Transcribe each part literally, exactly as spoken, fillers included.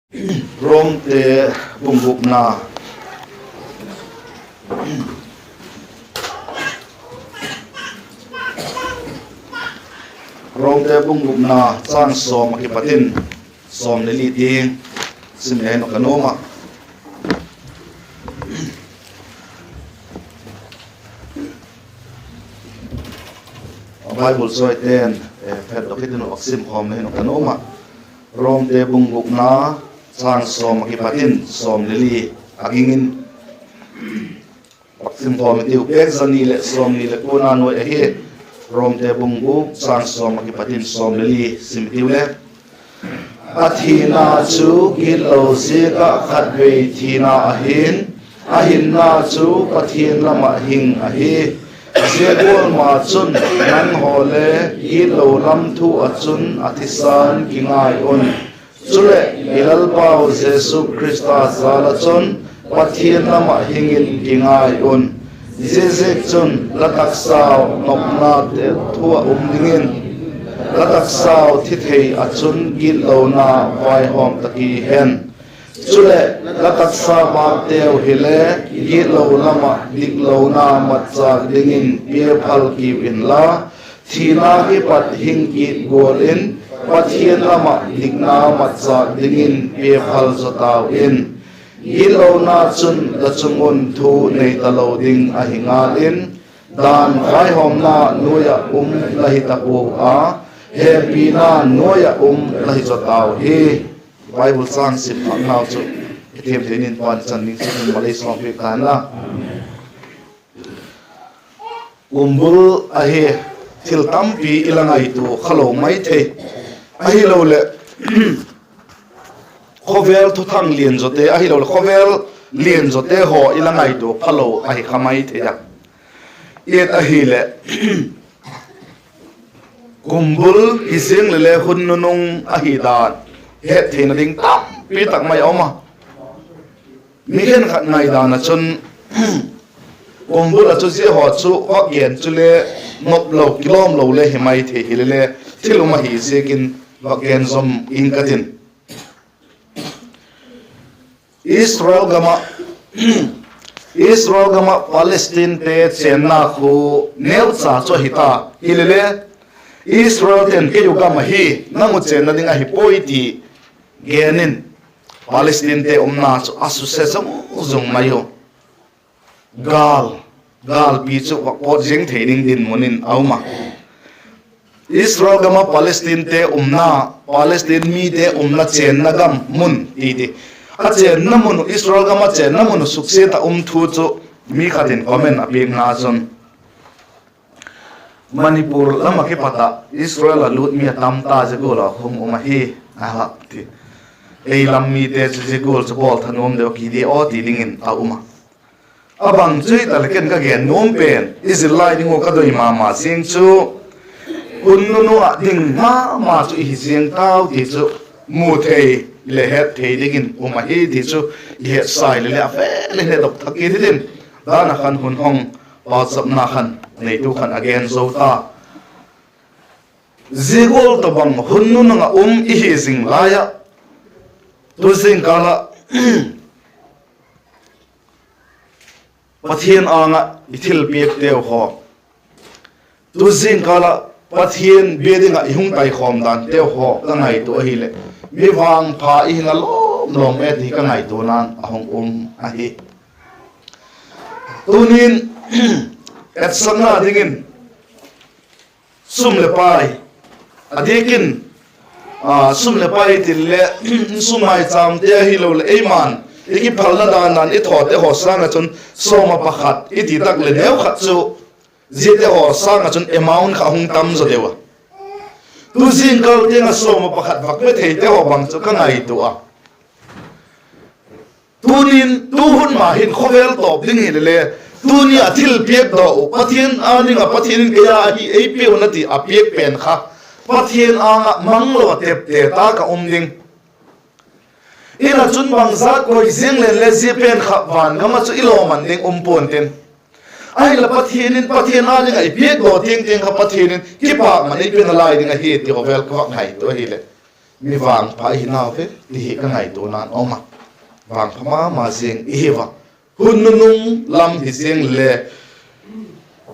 Romte bung gukna, Romte bung gukna châng sawm ah kipat in sawm le li tiang sim le hin ka nuam ah. Bible chawite'n phetdok hitin uh vak sim khawm le hin ka nuam ah. Romte bung gukna châng sawm ah kipat in sawm le li a ging in vak sim khawm i tiu. Pêk za ni leh sawmni leh kuana nuai ahi. Romte bung guk châng sawm ah kipat in sawm le li sim i tiu le. A thina chu gitlo ziak ah khatvei thina ahi'n, a hinna chu Pathian lam ah hing ahi. Zia gual ma chun nanghaw le gitlo lam thu ah chun a thisan kingai un; chuleh i Lalpau Jesu Khrista jal ah chun Pathian lam ah hing in kingai un. Ziaziakchun la taksau nopnate thu ah um dingin, la taksau thi thei ah chun gitlona vaihawm ta ki hen. Chuleh la taksa bâkteu hile gitlo lam ah diklona matchâk dingin pia phal kiu inla, thina kipat hing kit gual in Pathian lam ah dikna matchâk dingin pia phal zaw tau in. Gitlona chun la chung un thu nei talo ding ahi ngal in, dan vaihawmna nuai ah um la hi ta pua a, hepina nuai ah um la hi zaw tau hi. Bible châng sim phâknau chu i thiam thei dingin Pa'n chan ding chu malei sawmpiak ta hen la. Kumbul ahi, thil tampi i la ngaitua kha lo mai thei. Ahiloleh khawvel thuthang lian zawte, ahiloleh khawvel lian zawte haw i la ngaitua pha lo ahi kha mai thei a. Iat ahileh kumbul hi ziang leh le hun nunung ahi dan het theina ding tampi tak mai a um a. Mi khenkhat ngaidan ah chun kumbul ah chu zia haw chu vak gen chule nop lo, kilawm lo le hi mai thei hile le, thil um ahi ziakin vak gen zom ing ka tin. Israel gam ah, Israel gam ah Palestinete chênna khu neucha chu ahi ta hile le, Israelte'n kei uh gam ahi, nang uh chênna ding ahi puai ti gen in, Palestinete umna chu a suse zung zung mai u. Gâl, gâlpi chu vak pawt ziang thei ding dinmun in a um a. Israel gam ah Palestinete umna, Palestine mite umna chênna gam mun ti ti, a chênna mun uh, Israel gam ah chênna mun uh suksiat ah um thu chu mi khat in comment a piakna chun, Manipur lam ah kipat ah Israel ah lût mi a tam ta, zia gual ah hung um ahi, a ti. Ei lam mite chu zia gual chu bawl thanuam deu ki di aw ti dingin a um a. A bang chu hita leh ken ka gen nuam pen, i zil lai ding uh ka doi ma ma ziang chu, hun nunung ah ding ma ma chu i hi ziang tau ti chu mu thei leh het thei dingin um ahi ti chu i hetsai leh le a vêl in hetdok thak kit hitin, dan ah khan hun hong pauchapna khan neitu khan a gen zo ta. Zia gual tawhbang hun nunung ah um i hi zing lai ah, tu zingkâl ah Pathian âng ah i thilpiakteu haw, tu zingkâl ah Pathian bia ding ah i hung taikhawm danteu haw ka ngaitua ahileh, mi vangpha i hi nalawm lawm e ti ka ngaituana'n a hung um ahi. Tunin etsakna dingin sum leh pai, a diak in, sum leh pai i ti leh, sum mâichâmte ahiloleh eima'n i kiphalna dan dan i thawte haw sâng ah chun sawm ah pakhat i ti tak leh neukhat chu ziate haw sâng ah chun amount kha hung tam zaw deu a. Tu zingkâl tiang ah sawm ah pakhat vak pe theite haw bang chu ka ngaitua a. Tunin tu hun ma hin khawvel tawp ding hile le, tuni a thilpiak daw uh, Pathian â ding ah Pathian in kei â ahi ei piau na ti a piak pen kha Pathian âng ah manglo a tepte tak ah um ding. In ah chun bangzat koi ziang leng le zia pen kha van gam ah chu i lawman ding um pua'n tin, ahinla Pathian in, Pathian â ding ah i piak daw tiang tiang kha Pathian in kipakman ei pe nalai ding ahi ti haw vêl ka vak ngaitua ahileh, mi vangpha i hi nau ve ti hi ka ngaituana'n um a. Vangpha ma ma ziang i hi ua. Hun nunung lam hi ziang le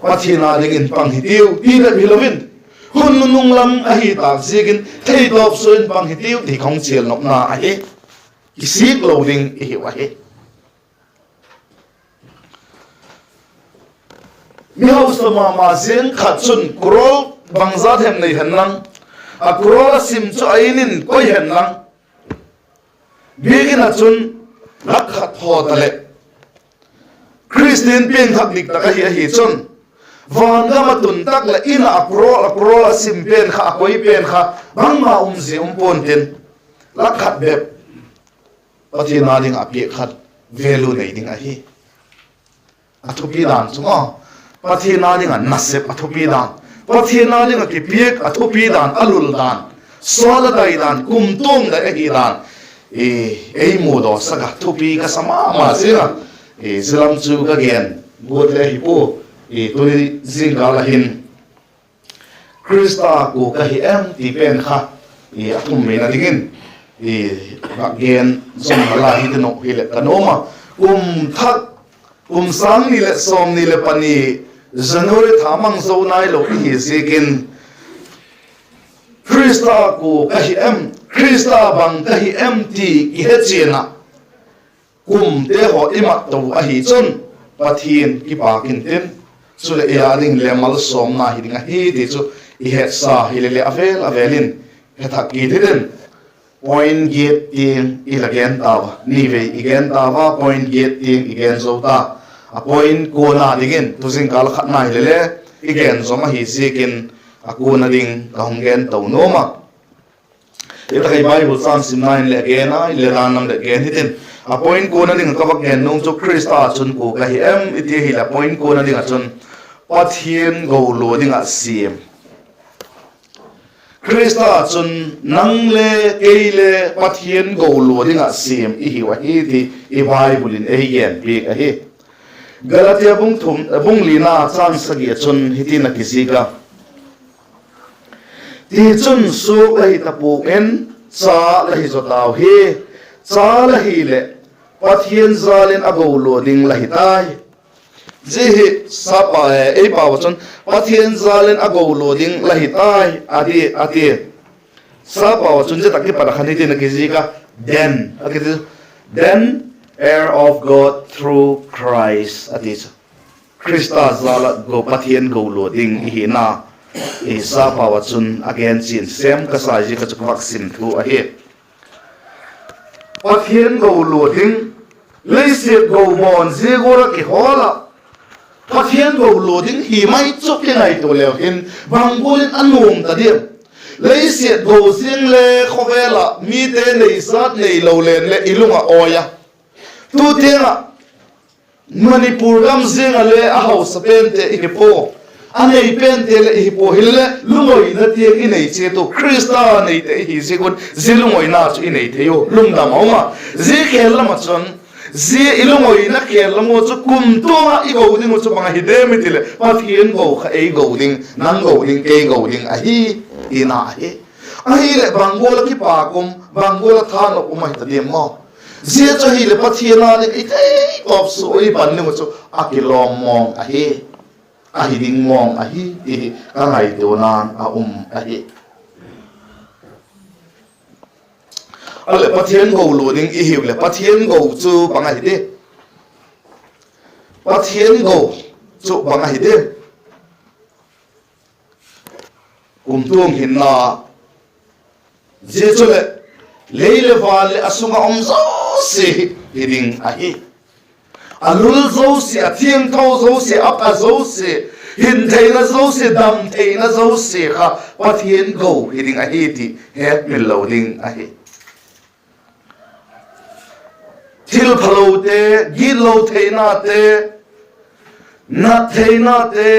Pathian â dingin pang hitiu ti bep hilo in, hun nunung lam ahi tâk ziakin theitawp sua in pang hitiu ti ka hung chial nopna ahi. Kisik lo ding i hiu ahi. Mi hausa ma ma ziang khat chun crore bangzat hem nei hen lang, a crore a sim chu a in in koi hen lang, biakin ah chun lak khat haw ta leh, Khristian piangthak dik tak ahi ahi chun, van gam a tun tak leh in ah a crore a crore a sim pen kha, a koi pen kha, bangma um zia um pua'n tin, lak khat bep Pathian â ding ah a piak khat value nei ding ahi. A thupi dan chu maw, Pathian â ding ah nasep a thupi dan, Pathian â ding ah kipiak a thupi dan, a lul dan, sawl a dai dan, kumtuang dai ahi dan, ei mudawsak a thupi ka sa ma ma ziang a, zia lam chu ka gen guat le hi pua. Tuni zingkal a hin Khrista kua ka hi em ti pen kha a thum meina dingin vak gen zom la hi ti nop hileh ka nuam a. Kum thak, kum sâng ni leh sawmni leh pani January tha mang zo nailo i hi ziakin, Khrista kua ka hi em, Khrista bang ka hi em ti i hechian ah, kumte haw i mat to ahi chun, Pathian kipâk intin, chuleh ei â ding le malsawmna hi ding ahi ti chu i hetsa hile le a vêl a vêl in he thak kit hitin, point giat tiang i la gen tau a, nivei i gen tau a, point giat tiang i gen zo ta. A point kuana dingin tu zingkal khatna hile le i gen zom ahi ziakin, a kuana ding ka hung gen to nuam a. Hi tak ah i Bible châng simna in le gen a, i le dan lam le gen hitin, a point kuana ding ah ka vak gen nung chu Khrista chun kua ka hi em i ti hileh, a point kuana ding ah chun Pathian go lua ding ah siam. Khrista chun nang le kei le Pathian go lua ding ah siam i hiu ahi ti i Bible in ei genpiak ahi. Galatia bung lina châng sagi ah chun hitin a kizik a: Tichun, suak la hi ta pua'n in, cha la hi zaw tau hi. Cha la hileh, Pathian jâl in a go lua ding la hi tai. Zia hi ei pau ah chun Pathian jâl in a go lua ding la hi tai a ti, a ti. Sapau ah chun zia tak kipat ah khan hitin a kizik a, then a kiti chu, then heir of God through Christ a ti chu. Khrista jâl ah Pathian go lua ding i hina sapau ah chun a gen chian sêm ka sa, zia kha chu ka vak sim thu ahi. Pathian go lua ding, leisiat go mawn zia gual ah kihawl ah, Pathian go lua ding hi mai chu kingaitua leu hin bang gual in a nuam ta diam? Leisiat go ziang le khawvel ah mite neisat neilo len leh i lung ah awi a. Tu tiang ah Manipur gam ziang ah le a hausa pente i hi pua, a nei pente leh i hi pua, hileleh lungawina tiang i nei chiat u, Khrista neite i hi ziak un zia lungawina chu i nei thei u, lungdam a um a. Zia khêl lam ah chun, zia i lungawina khêl lam u chu kumtuang ah i go ding uh chu bang ahi diam i ti leh, Pathian go kha ei go ding, nang go ding, kei go ding ahi, tina ahi. Ahileh bang gual ah kipâk um, bang gual ah thanop um ahi ta diam maw? Zia chu ahileh Pathian â ding i theitawp sua i pan ding uh chu a kilawm mawng ahi, ahi ding mawng ahi ti hi ka ngaituana'n a um ahi. Ahileh Pathian go lua ding i hiu leh Pathian go chu bang ahi diam? Pathian go chu bang ahi diam? Kumtuang hinna, zia chuleh lei leh van leh a sung ah um zosia hi ding ahi. A lul zosia, a thiangtho zosia, a pha zosia, hin theina zosia, dam theina zosia kha Pathian go hi ding ahi ti hetmil lo ding ahi. Thilphalote, gitlo theinate, nat theinate,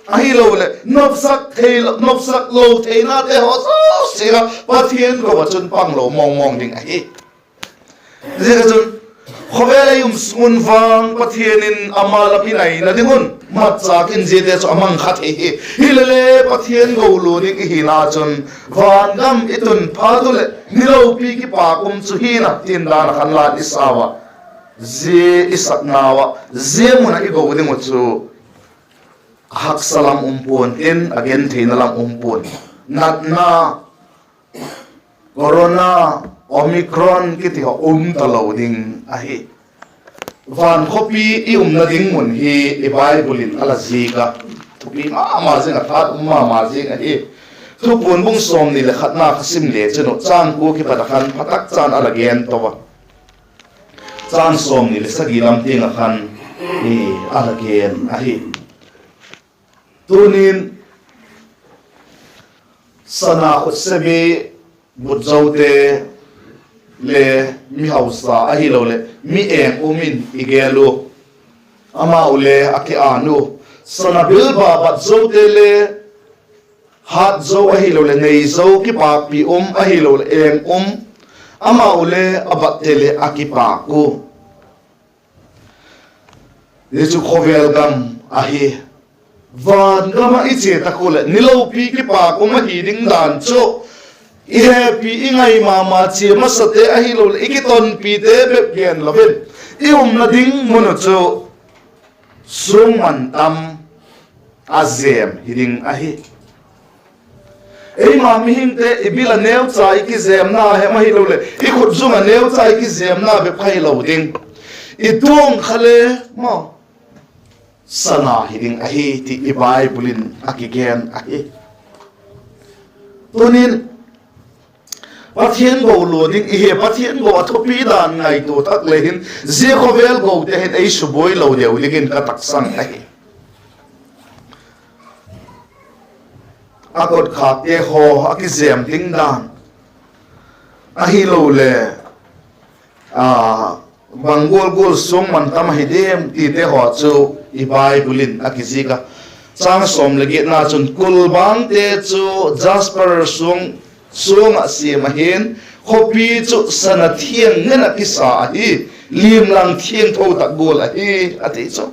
ahiloleh nopsak thei, nopsak lo theinate haw zosia kha Pathian go ah chun pang lo mawngmawng ding ahi. Ziaziakchun Khawvel ei um sung un vang Pathian in ama lam i naina ding un matchâk in ziate chu a mang kha thei hi. Hilele Pathian go lua ding i hina chun, van gam i tun phat u leh ni lopi kipâk um chu hina tin dan a khan la i sau a, zia i saknau ah, zia mun ah i go ding uh chu a haksa lam um pua'n tin, a gentheina lam um pua'n. Natna, Corona, Omicron kiti haw um talo ding ahi. Van khawpi i umna ding mun hi i Bible in a la zik a, thupi ma ma zing ah, tha um ma ma zing ahi. Thupuan bung sawmni leh khatna kha sim le chin u, châng kua kipat ah khan pha tak chan a la gen to a, châng sawmni leh sagi lam tiang ah khan a la gen ahi. Tunin sana khutsebi, butzote le mihausa ahiloleh mi eng um in i gel u, amau le a kiân u. Sana bilba batzote le hât zo ahiloleh nei zo kipâkpi um ahiloleh eng um, amau le a batte le a kipâk u. Zia chu khawvel gam ahi. Van gam ah i chia tak u leh ni lopi kipâk um ahi ding dan chu i hepi, i ngai ma ma chia masate ahiloleh i kitonpite bep gen lo in, i umna ding mun uh chu suang man tam a zêm hi ding ahi. Eima mihingte i bil ah neucha i kizêmna hem ahiloleh i khutzung ah neucha i kizêmna bep kha hilo ding, i tuang kha le maw, sana hi ding ahi ti i Bible in a kigen ahi. Tunin Pathian go lua ding i hi, Pathian go a thupi dan ngaitua tak le hin, zia khawvel gote hin ei subuai lo deu dingin ka taksang ahi. A kotkhâkte haw a kizêm ding dan ahiloleh bang gual gual suang man tam ahi diam tite haw chu i Bible in a kizik a. Châng sawm leh giatna chun, kulbangte chu jasper suang, suang ah siam ahi'n, khawpi chu sana thiang ngen ah kisa ahi, limlang thiangtho tak gual ahi, a ti chu.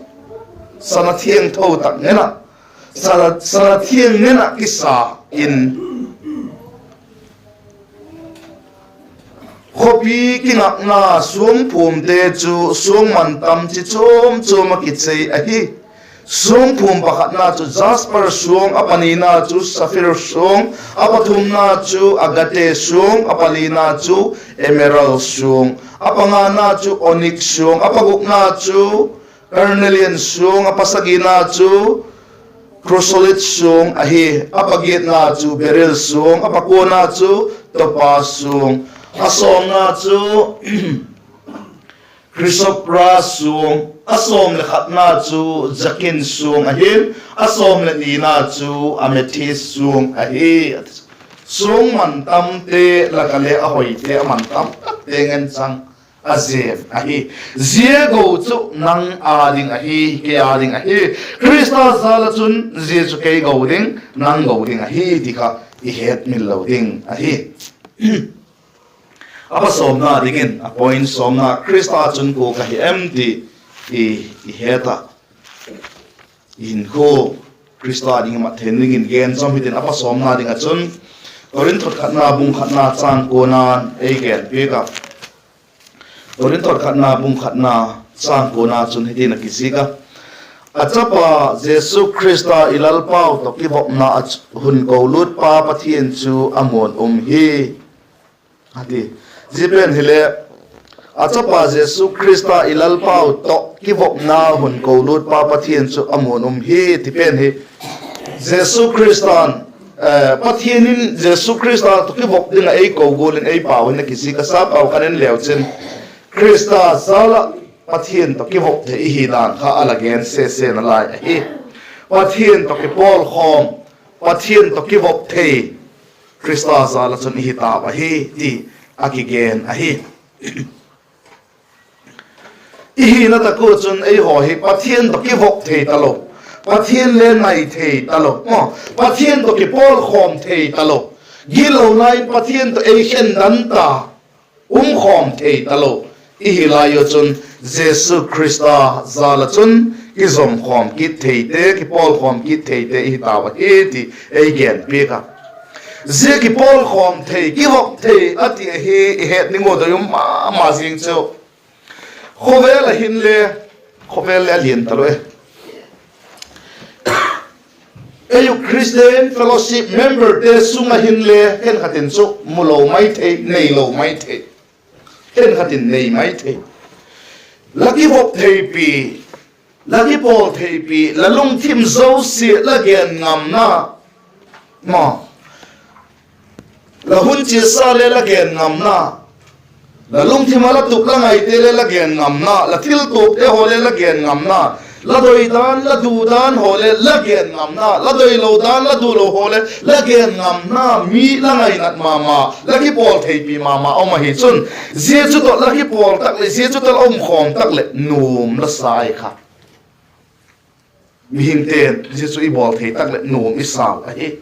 Sana thiangtho tak ngen ah, sana, sana thiang ngen ah kisa in khawpi kingakna suangphumte chu suang man tam chi chuam chuam ah kichei ahi. Suangphum pakhatna chu jasper suang, a panina chu sapphire suang, a pathumna chu agate suang, a palina chu emerald suang, a pangana chu onyx suang, a pagukna chu carnelian suang, a pasagina chu chrysolite suang ahi, a pagiatna chu beryl suang, a pakuana chu topaz suang, a sawmna chu chrysoprase suang, a sawm leh khatna chu jacinth suang ahi'n, a sawm leh nina chu amethyst suang ahi. Suang man tamte lak ah le a hoite, a man tam takte ngen chang a zêm ahi. Zia go chu nang â ding ahi, kei â ding ahi. Khrista jal ah chun zia chu kei go ding, nang go ding ahi ti kha i hetmil lo ding ahi. A pasawmna dingin, a point sawmna, Khrista chun kua ka hi em ti i, i het ah, i hinkhua Khrista ding i mat theina dingin gen chawm hitin, a pasawmna ding ah chun Korinth khatna bung khatna châng kuana'n ei gen piak a. Korinth khatna bung khatna châng kuana chun hitin a kizik a: A chapa Jesu Khrista i Lalpau tawh kivopna ah hun kolutpa Pathian chu a muan um hi, a ti. Zia pen hile, a chapa Jesu Khrista i Lalpau tawh kivopna hun kolutpa Pathian chu a muan um hi ti pen hi, Jesu Khrista'n, Pathian in Jesu Khrista tawh kivop ding ah ei ko gual in ei pau hin a kizik a, sapau khan en leu chin, Khrista jal ah Pathian tawh kivop thei i hi dan kha a la gen sese nalai ahi. Pathian tawh kipawlkhawm, Pathian tawh kivop thei Khrista jal ah chun i hi tau ahi ti a kigen ahi. I hina tak ua chun eihaw hi Pathian tawh kivop thei talo, Pathian le nai thei talo, Pathian tawh kipawlkhawm thei talo, gitlona in Pathian tawh ei khen dan ta, umkhawm thei talo, i hi lai u chun Jesu Khrista jal ah chun kizom khawm kit theite, kipawl khawm kit theite i hi tau ahi ti ei gen piak a. Zia kipawl khawm thei, kivop thei a ti ahi i het ding uh doi um ma ma zing chu. Khawvel ah hinle, khawvel le a lian talo e. Ei u Christian Fellowship memberte sung ah hinle khenkhat in chu mu lo mai thei, nei lo mai thei. Khenkhat in nei mai thei. La kivop theipi, la kipawl theipi, la lungthim zosia la gen ngamna, ma, la hun chiasa le la gen ngamna, la lungthim ah la tup la ngaite le la gen ngamna, la thiltuakte haw le la gen ngamna, la doi dan, la du dan haw le la gen ngamna, la doilo dan, la dulo haw le la gen ngamna, mi la ngainat ma ma, la kipawl theipi ma ma um ahi chun, zia chu tawh la kipawl tak leh, zia chu tawh la um khawm tak leh nuam la sa i kha. Mihingte'n zia chu i bawl thei tak leh nuam i sau ahi.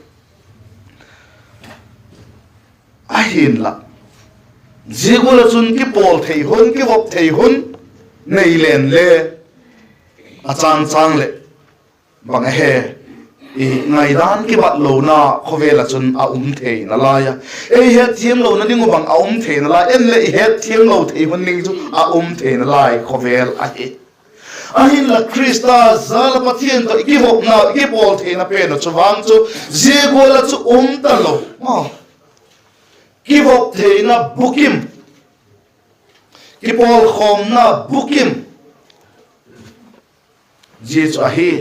Ahinla, zia gual ah chun kipawl thei hun, kivop thei hun nei leng le, a châng châng leh bang a he, i ngaidan kibatlona khawvel ah chun a um thei nalai a, ei hetthiamlona ding uh bang a um thei nalai, en leh i hetthiamlo thei hun ding chu a um thei nalai khawvel ahi. Ahinla Khrista jal ah Pathian tawh i kivopna, i kipawl theina pen uh chu vang chu zia gual ah chu um talo. Kivop theina bukim, kipawlkhawmna bukim, zia chu ahi.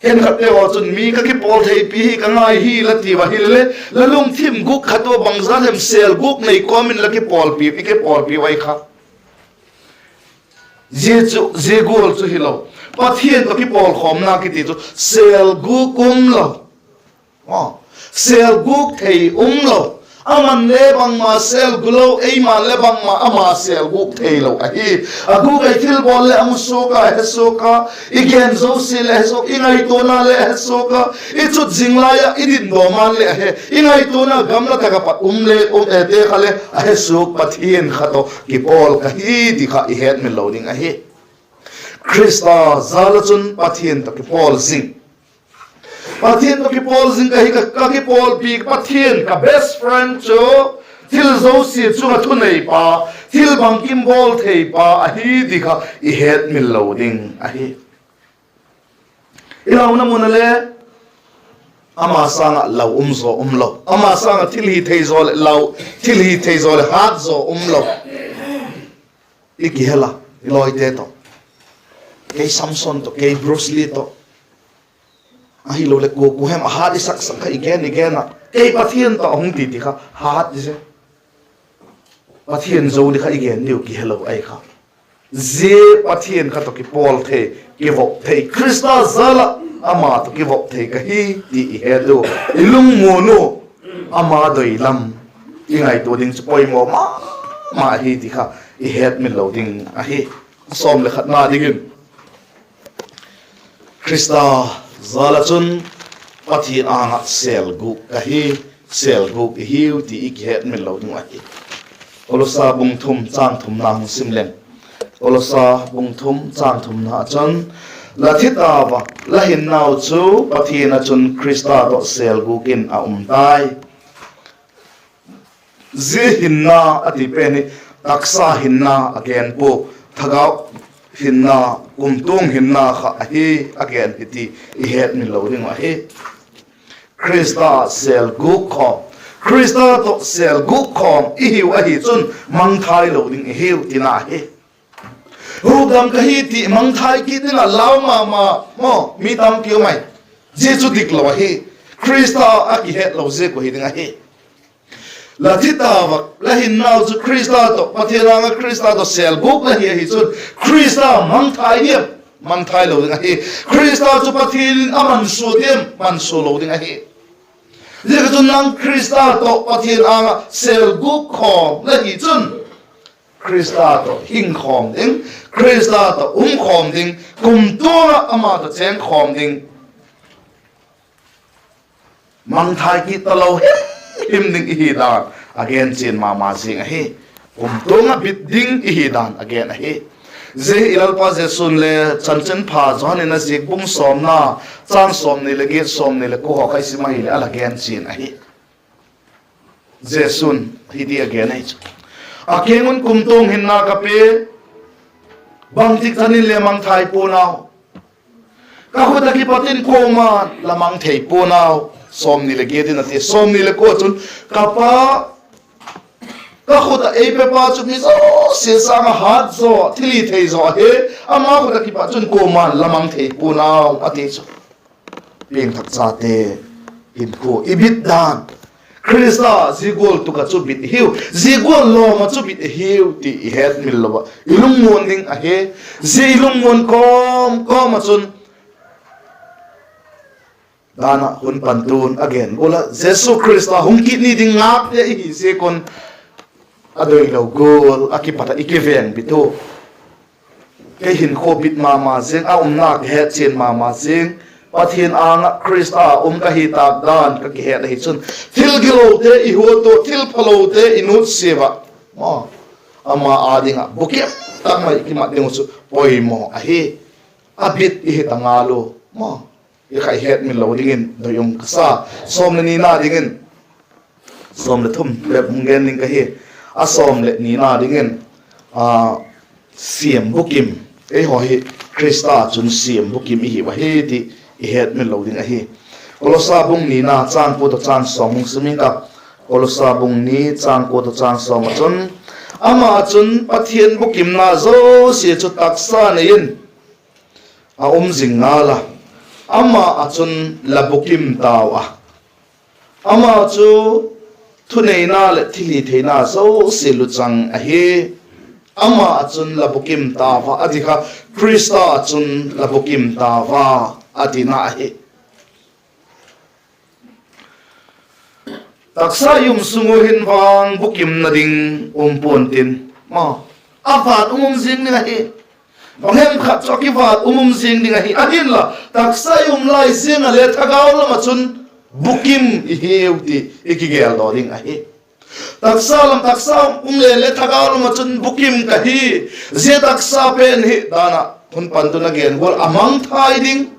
Khenkhatte haw chun mi ka kipawl theipi hi ka ngai hi la tiu ahile, la lungthim gûk khat ua bangzat hem sêl gûk nei kawm in la kipawlpi, i kipawlpi uh ahi kha. Zia chu, zia gual chu hilo. Pathian tawh kipawlkhawmna kiti chu sêl gûk um lo, sêl gûk thei um lo. Aman le bangma sêl gu lo, eima'n le bangma ama sêl gûk theilo ahi. A gûk ei thilbawl leh a mu suak a, a he suak a, i gen zosia leh a he suak, i ngaituana leh a he suak a, i chut zing lai ah i dindaw ma'n leh a he, i ngaituana gamla tak ah pat um le um e te kha le a he suak Pathian kha tawh kipawl ka hi ti kha i hetmil lo ding ahi. Khrista jal ah chun Pathian tawh kipawl zing, Pathian tawh kipawl zing ka hi, ka, ka kipawlpi Pathian, ka best friend chu thil zosia chung ah thuneipa, thil bangkim bawl theipa ahi ti kha i hetmil lo ding ahi. I launa mun ah le ama sâng ah lau um zaw um lo, ama sâng ah thil hi thei zaw leh lau, thil hi thei zaw leh hât zaw um lo. I kihel a, i lawite tawh, kei Samson tawh, kei Bruce Lee tawh, ahiloleh kua kua hem a hât i sak sak kha i gen i gen a, kei Pathian tawh a hung ti ti kha hât i se. Pathian zo di kha i gen diu kihelo ahi kha. Zia Pathian kha tawh kipawl thei, kivop thei, Khrista jal ah ama tawh kivop thei ka hi ti i het u, i lungmuan u, ama doi lam i ngaitua ding chu poimaw ma ma ahi ti kha i hetmil lo ding ahi. A sawm leh khatna dingin, Khrista jal ah chun Pathian âng ah sêl gûk ka hi, sêl gûk i hiu ti i kihetmil lo ding uh ahi. Kolosa bung thum châng thumna hung sim leng. Kolosa bung thum châng thumna ah chun, la thi tau a, la hinnau chu Pathian ah chun Khrista tawh sêl gûk in a um tai. Zia hinna a ti pen hi taksa hinna a gen pua, thagau hinna, kumtuang hinna kha ahi a gen hi ti i hetmil lo ding uh ahi. Khrista sêl gûk khawm, Khrista tawh sêl gûk khawm i hiu ahi chun mangthai lo ding i hiu tina ahi. Hukdam ka hi ti mangthai kit ding ah lau ma ma maw, mi tampi um ai. Zia chu diklo ahi. Khrista a kihetlo ziak uh hi ding ahi. La thi tau a, la hinnau chu Khrista tawh, Pathian âng ah Khrista tawh sêl gûk la hi ahi chun Khrista mangthai diam? Mangthai lo ding ahi. Khrista chu Pathian in a mansua diam? Mansua lo ding ahi. Ziaziakchun nang Khrista tawh Pathian âng ah sêl gûk khawm la hi chun Khrista tawh hing khawm ding, Khrista tawh um khawm ding, kumtuang ah ama tawh chêng khawm ding, mangthai kit talo him him ding i hi dan a gen chian ma ma zing ahi. kumtuang ah bit ding i hi dan a gen ahi. Zia hi i Lalpa Jesu'n le Chanchinpha Johan in a ziak bung sawmna, châng sawmni leh giat, sawmni leh kua haw kha i sim ahileh a la gen chian ahi. Jesu'n hiti a gen ahi chu, A kiang un kumtuang hinna ka pia, bangtik chan in le mangthai pua'n au. Ka khut ah kipat in kuama'n la mang thei pua'n au. Sawmni leh giat in a ti, sawmni leh kua chun, Ka Pa, ka khut ah ei pepa chu mi zosia sâng ah hât zaw, thilhithei zaw ahi. Ama khut ah kipat chun kuama'n la mang thei pua'n au, a ti chu. Piangthakchate hinkhua i bit dan, Khrista zia gual tuk ah chu bit i hiu, zia gual lawm ah chu bit i hiu ti i hetmil lo ah i lungmuan ding ahi. Zia i lungmuan kawm kawm ah chun, dan ah hun pantu'n a gen gual ah Jesu Khrista hung kit ni ding ngâkte i hi ziak un a doilo gual ah kipat ah i kiveng bit u. Kei hinkhua bit ma ma ziang, a umna ka hetchian ma ma ziang, Pathian âng ah Khrista ah um ka hi tâk dan ka kihet ahi chun, thil gilote i huat u, thil phalote i nutsia ah, ama â ding ah bukim tak mai kimat ding uh chu poimaw ahi. A bit i hi ta ngal u, i kha i hetmil lo dingin doi um ka sa. Sawm leh nina dingin, sawm leh thum bep hung gen ding ka hi. A sawm leh nina dingin, siam bukim, eihaw hi Khrista chun siam bukim i hiu ahi ti i hetmil lo ding ahi. Kolosa bung nina châng kua tawh châng sawm hung sim ing ka. Kolosa bung ni châng kua tawh châng sawm ah chun, Ama ah chun Pathian bukimna zosia chu taksa nei in a um zing ngal a, ama ah chun la bukim tau a. Ama chu thuneina leh thilhitheina zosia luchang ahi. Ama ah chun la bukim tau a, a ti kha, Khrista ah chun la bukim tau a, a tina ahi. Taksa i um sung ua hin vang bukimna ding um pua'n tin, a vât um um zing ding ahi. Bang hem khat chu a kivât um um zing ding ahi. Ahinla taksa i um lai ziang ah le thagau lam ah chun bukim i hiu ti i kigeldaw ding ahi. Taksa lam, taksa um le le thagau lam ah chun bukim ka hi. Zia taksa pen hi dan ah hun pantu'n a gen gual a mangthai ding,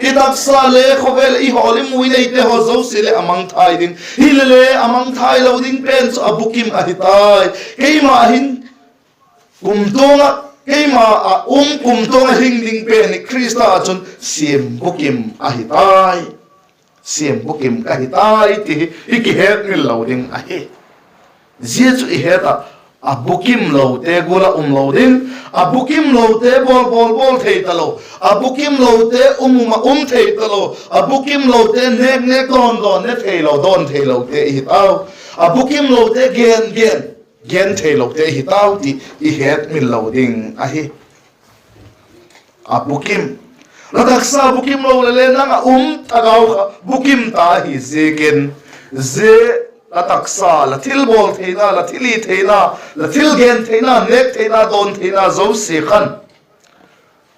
i taksa le khawvel ah i hawl i mu i neite haw zosia leh a mangthai ding. Hilele a mangthai lo ding pen chu a bukim ahi tai. Keima hin kumtuang ah, keima ah um kumtuang ah hing ding pen hi Khrista ah chun siam bukim ahi tai. Siam bukim ka hi tai ti hi i kihetmil lo ding ahi. Zia chu i het ah, a bukim lote gual ah um lo ding, a bukim lote bawl bawl bawl thei talo, a bukim lote um um ah um thei talo, a bukim lote nêk nêk dawn dawn ne theilo, dawn theilote i hi tau. A bukim lote gen gen, gen theilote i hi tau ti i hetmil lo ding ahi. A bukim. La taksa bukim lo le le nang ah um thagau kha bukim ta ahi ziakin, zia la taksa, la thilbawl theina, la thilhitheina, la thil gen theina, nêk theina, dawn theina zosia khan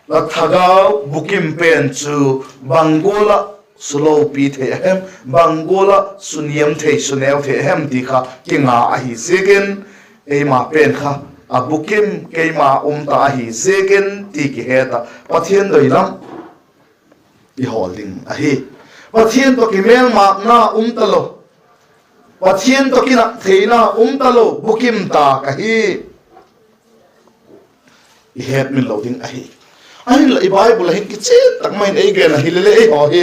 la thagau bukim pen chu bang gual ah sulopi thei a hem, bang gual ah suniam thei, suneu thei a hem ti kha kinga ahi ziakin, eima pen kha a bukim keima um ta ahi ziakin ti kihet ah Pathian doi lam i hawl ding ahi. Pathian tawh kimêlmâkna um talo, Pathian tawh kinâk theina um talo, bukim ta ka hi, i hetmil lo ding ahi. Ahinla i Bible ah hin kichian tak mai in ei gen ahile le, eihaw hi,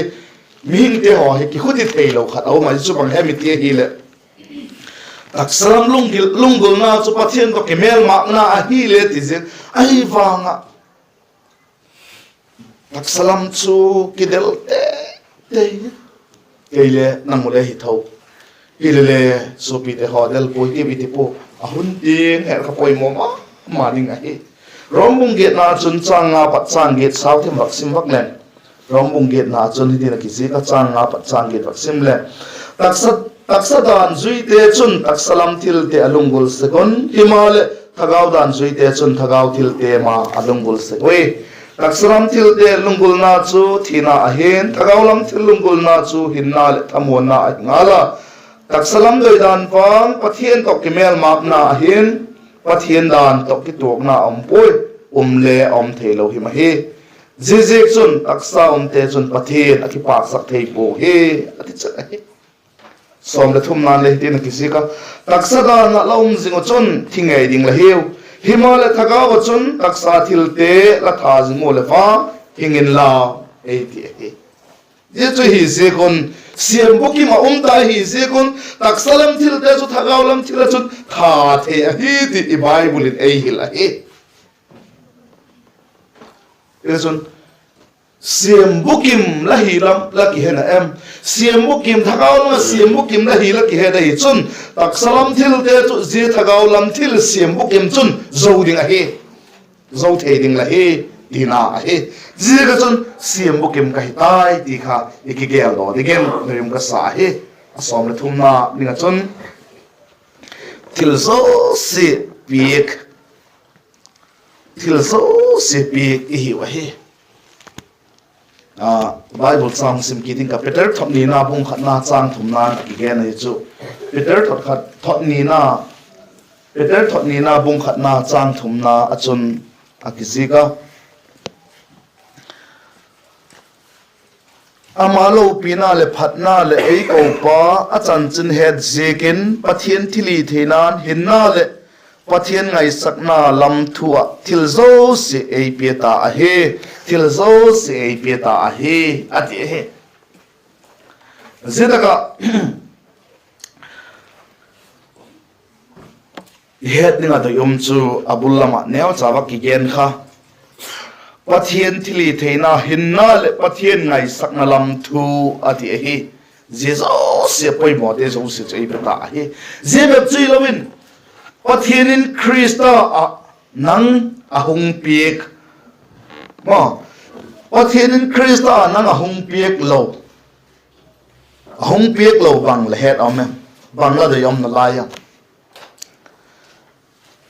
mihingte haw hi kikhuti theilo khat a um a, chu bang hem i ti ahileh, taksa lam lunggil, lunggulna chu Pathian tawh kimêlmâkna ahile ti ziang ahi vang ah, taksa lam chu kidel tei tei, kei le nang u le hi tho. Hilele, suapite haw, del puai tiu i ti pua, a hun tiang het kha poimaw ma ma ding ahi. Rom bung giatna chun châng nga pat châng giat sau thim vak sim vak leng. Rom bung giatna chun hitin a kizik a, châng nga pat châng giat vak sim leng. Taksa, taksa dan zuite chun taksa lam thilte a lunggul sek un, himaleh thagau dan zuite chun thagau thilte ma a lunggul sek ui. Taksa lam thilte lunggulna chu thina ahi'n, thagau lam thil lunggulna chu hinna leh thamuanna ahi ngal a. Taksa lam doidan vang Pathian tawh kimêlmâkna ahi'n, Pathian dan tawh kituakna a um puai, um le a um theilo him ahi. Ziaziakchun taksa umte chun Pathian a kipâksak thei puau hi, a ti chu ahi. Sawm leh thumna'n le hitin a kizik a, taksa dan ah la um zing uh chun thi ngei ding la hiu; himaleh thagau ah chun taksa thilte la tha zing ua leh vang hing inla, ei ti ahi. Zia chu hi ziak un, siam bukim ah um ta hi ziak un, taksa lam thilte chu thagau lam thil ah chun tha thei ahi ti i Bible in ei hil ahi. Tichun, siam bukim la hi lam la kihe na em? Siam bukim, thagau lam ah siam bukim la hi la kihe ahi chun, taksa lam thilte chu zia thagau lam thil siam bukim chun zo ding ahi, zo thei ding la hi, tina ahi. Ziak ah chun siam bukim ka hi tai ti kha i kigeldaw dingin nuam ka sa ahi. A sawm leh thumna ding ah chun, thil zosia piak, thil zosia piak i hiu ahi. Bible châng sim kit ing ka, Peter thot nina bung khatna châng thumna'n a kigen ahi chu. Peter thot khat, thot nina, Peter thot nina bung khatna châng thumna ah chun a kizik a, ama lopina leh phatna leh ei kopa a chanchin het ziakin Pathian thilhitheina'n hinna leh Pathian ngaisakna lam thu ah thil zosia ei pia ta ahi, thil zosia ei pia ta ahi, a ti ahi. Zia tak ah i het ding a doi um chu a bul lam ah neucha vak kigen kha, Pathian thilhitheina hinna leh Pathian ngaisakna lam thu a ti ahi. Zia zosia poimawte zosia chu ei pe ta ahi. Zia bep chu hilo in, Pathian in Khrista ah nang a hung piak, ma, Pathian in Khrista ah nang a hung piak lo, a hung piak lo bang la het a um em? Bang la doi um nalai a?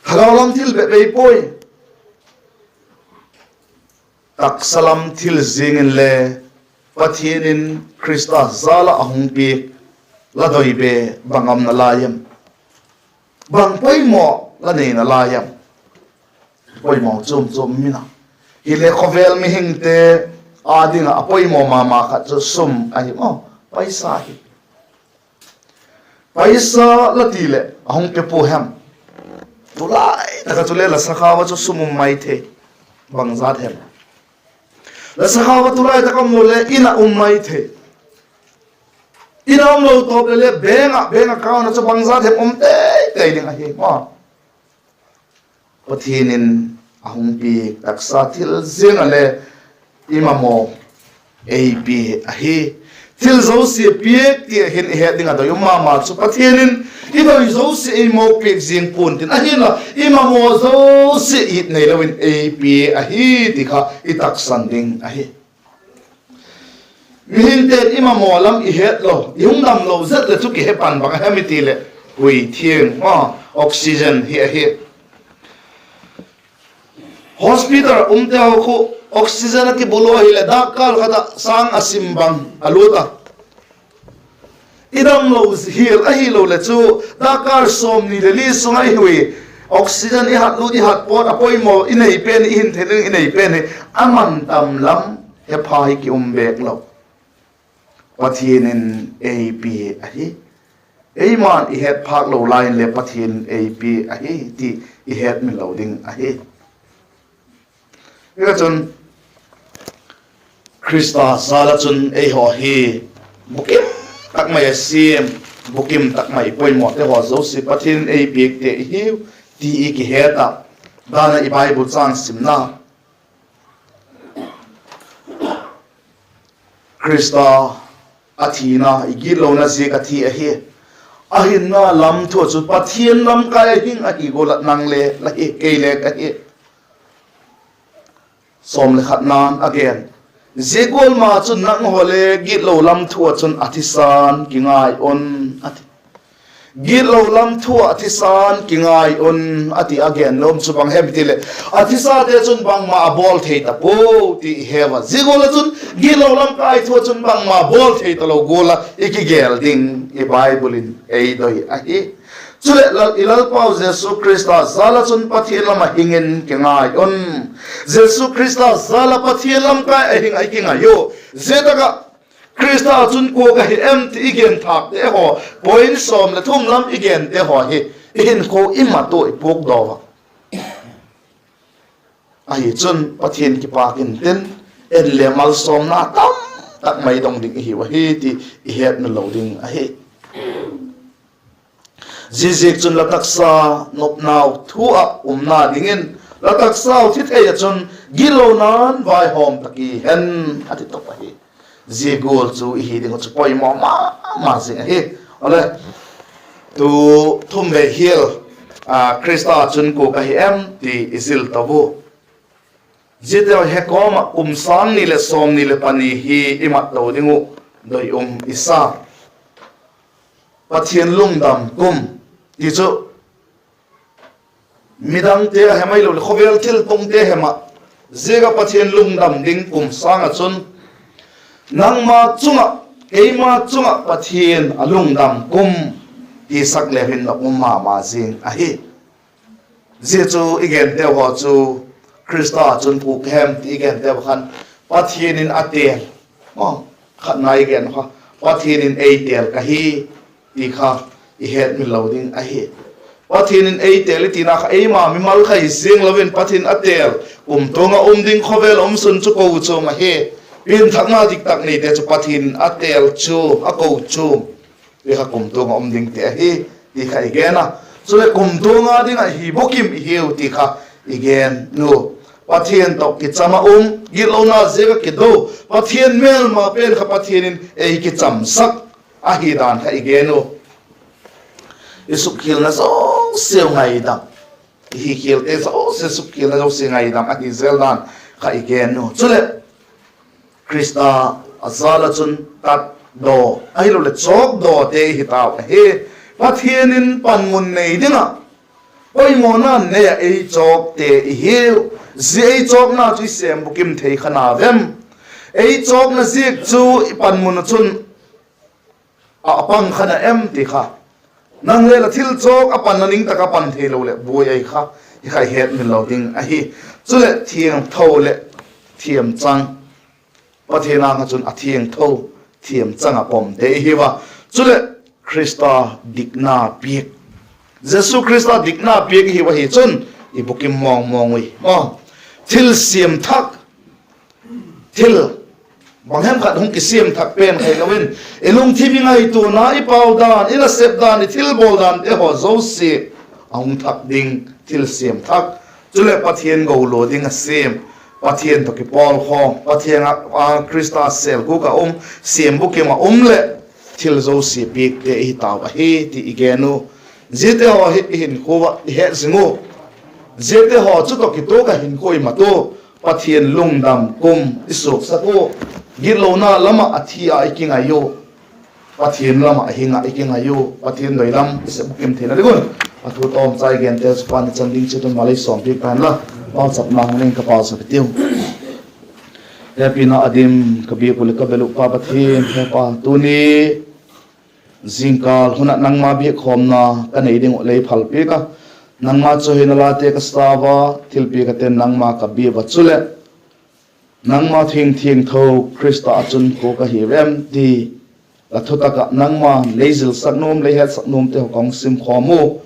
Thagau lam thil bep ei puai. Taksa lam thil zing inle Pathian in Khrista jal ah a hung piak la doi be bang um nalai em? Bang poimaw la nei nalai em? Poimaw chuam chuam um in a, hile khawvel mihingte â ding ah a poimaw ma ma khat chu sum ahi maw, paisa hi. Paisa la ti leh a hung pe pua hem? Tulai tak ah chule la sakhau ah chu sum um mai thei. Bangzat hem? La sakhau ah tulai tak um lo le in ah um mai thei. In ah um lo tawp le le bank ah, bank account ah chu bangzat hem um tei tei ding ahi maw. Pathian in a hung piak taksa thil ziang ah le i mamaw ei pia ahi. Thil zosia piak ti ah hin i het ding a doi um ma ma chu Pathian in i doi zosia ei mawk piak ziang pua'n tin, ahinla i mamaw zosia it neilo in ei pia ahi ti kha i taksan ding ahi. Mihingte'n i mamaw lam i het lo, i hung damlo zet leh chu kihe pan bang a hem i ti leh, hui thiang, oxygen hi ahi. Hospital umte haw khu oxygen a kibul ua hileh dakkal khat ah sâng a sim bang a lut a. I damlo hial ahiloleh chu dakkal sawmni leh li sung ah i hui oxygen i hat lut, i hat pawt a poimaw i nei pen, i hin thei ding i nei pen hi a man tam lam hepha hi ki um bêk lo. Pathian in ei pia ahi. Eima'n i het phâk lo lai inle Pathian in ei pia ahi ti i hetmil lo ding ahi. Hika chun Khrista jal ah chun eihaw hi bukim tak mai a siam, bukim tak mai poimawte haw zosia Pathian in ei piakte i hiu ti i kihet ah, dan ah i Bible châng simna Khrista a thina i gitlona ziak a thi ahi. A hinna lam thu ah chu Pathian lamkai a hing ahi gual ah nang le la hi, kei le ka hi. Sawm le khatna'n a gen, zia gual ma chun nanghaw le gitlo lam thu ah chun a thisan kingai un, a ti. Gitlo lam thu ah thisan kingai un, a ti a gen nuam chu bang hem i ti leh, a thisate chun bangma a bawl thei ta puau ti i he ua. Zia gual ah chun gitlo lamkai thu ah chun bangma bawl thei talo gual ah i kigel ding i Bible in ei doi ahi. Chuleh, i Lalpau Jesu Khrista jal ah chun Pathian lam ah hing in kingai un. Jesu Khrista jal ah Pathian lamkai a hing ah i kingai u. Zia tak ah Khrista chun kua ka hi em ti i gen thâkte haw, point sawm leh thum lam i gente haw hi i hinkhua i mat ua i puakdaw a. Ahi chun Pathian kipâk intin, en le malsawmna tamtak mai dong ding i hiu ahi ti i hetmil lo ding ahi. Ziaziakchun la taksa nopnau thu ah umna dingin, la taksau thi thei ah chun gitlona'n vaihawm ta ki hen, a ti tawp ahi. Zia gual chu i hi ding uh chu poimaw ma ma zing ahi. Awle, tu thumvei hial, Khrista chun kua ka hi em ti i zil to u. Ziate haw he kawm ah kum sâng ni leh sawmni leh pani hi i mat to ding uh doi um i sa. Pathian lungdam kum ti chu midangte a hem ahiloleh khawvel thiltungte hem ah, ziak ah Pathian lungdam ding kum sâng ah chun, nangma chung ah, keima chung ah Pathian a lungdam kum, ti sak leu hin nop um ma ma zing ahi. Zia chu i gente haw chu Khrista chun kua ka hem ti i gente haw khan, Pathian in a têl, khatna i gen kha, Pathian in ei têl ka hi, ti kha i hetmil lo ding ahi. Pathian in ei têl i tina kha eima mimal kha hi ziang lo in Pathian a têl, kumtuang ah um ding khawvel um sun chu kochuam ahi. Pianthakna diktak neite chu Pathian in a têl chu, a kochuam, ti kha kumtuang ah um dingte ahi, ti kha i gen a. Chuleh kumtuang a ding ah hi bukim i hiu ti kha i gen u. Pathian tawh kicham ah um, gitlona ziak ah kido, Pathian mêlma pen kha Pathian in ei kichamsak ahi dan kha i gen u. I sukkhialna zosiau ngaidam, i hikhialte zosia sukkhialna zosia ngaidam ahi zel dan kha i gen u. Chuleh, Khrista a jal ah chun tatdaw ahiloleh chawkdawte i hi tau ahi. Pathian in panmun nei ding ah poimawna nei ah ei chawkte i hiu. Zia ei chawkna chu i sêm bukim thei kha na vem? Ei chawkna ziak chu i panmun ah chun a pang kha na em ti kha, nang le la thil chawk a panna ding tak ah pan theilo leh buai ahi kha, i kha i hetmil lo ding ahi. Chuleh thiangtho leh thiamchang, Pathian âng ah chun a thiangtho thiamchang ah pomte i hiu a. Chuleh Khrista dikna piak, Jesu Khrista dikna piak i hiu ahi chun i bukim mawngmawng ui. Thil siam thak, thil bang hem khat hung kisiam thak pen kha hilo in, i lungthim, i ngaituana, i pau dan, i nasep dan, i thilbawl dante haw zosia a hung thak ding, thil siam thak. Chuleh Pathian golua ding a siam, Pathian tawh kipawlkhawm, Pathian ah, Khrista sêlguk ah um, siam bukim ah um leh thil zosia piakte i hi tau ahi ti i gen u. Ziate haw hi i hinkhua ah i het zing u. Ziate haw chu tawh kituak ah hinkhua i mat u. Pathian lungdam kum i suaksak u. Gitlona lam ah a thi a i kingai u, Pathian lam ah a hing ah i kingai u. Pathian doi lam i sêm bukim theina ding un, a thu tawmchai gente chu pan i chan ding chiat un malei sawmpiak ta inla, pauchapna hung ning ka pauchap i tiu. Hepina a dim ka biak uh leh ka bel uh Pa Pathian, he Pa, tuni zingkâl hun ah nangma biakkhawmna ka nei ding uh lei phalpiak a, nangma chawihoina late ka sau a, thilpiak ah ten nangma ka biak ua, chuleh nangma thu thiangtho Khrista ah chun kua ka hiu em ti, la thutak ah nangma lei zilsak nuam, lei hetsak nuamte haw ka hung simkhawm u.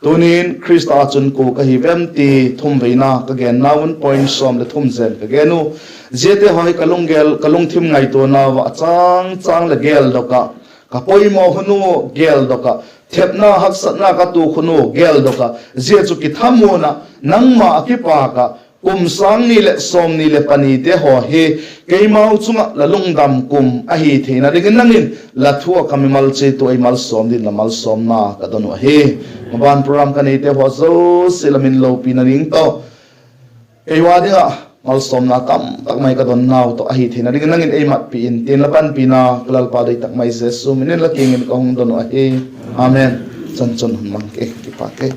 Tuni'n Khrista ah chun kua ka hiu em ti thumveina ka gennau un point sawm leh thum zen ka gen u. Ziate haw hi ka lungthim ngaituanau ah a châng châng leh geldok ah, ka poimaw hun u geldok ah, thepna haksatna ka tuak hun u geldok ah, zia chu kithamuan ah nangma ah kipâk ah kum sâng ni leh sawmni leh panite haw hi keimau chung ah la lungdam kum ahi theina dingin nang in la thu ah ka mimal chiat u ei malsawm dingin la malsawmna ka don uh ahi. Maban program ka neite haw zosia la min lopina ding tawh, kei ua ding ah malsawmna tamtak mai ka donnau tawh ahi theina dingin nang in ei matpi intin, la panpina ka Lalpa doi tak mai Jesu min in la kiang in ka hung don uh ahi. Amen. Chan chun hun mang ke, kipak e.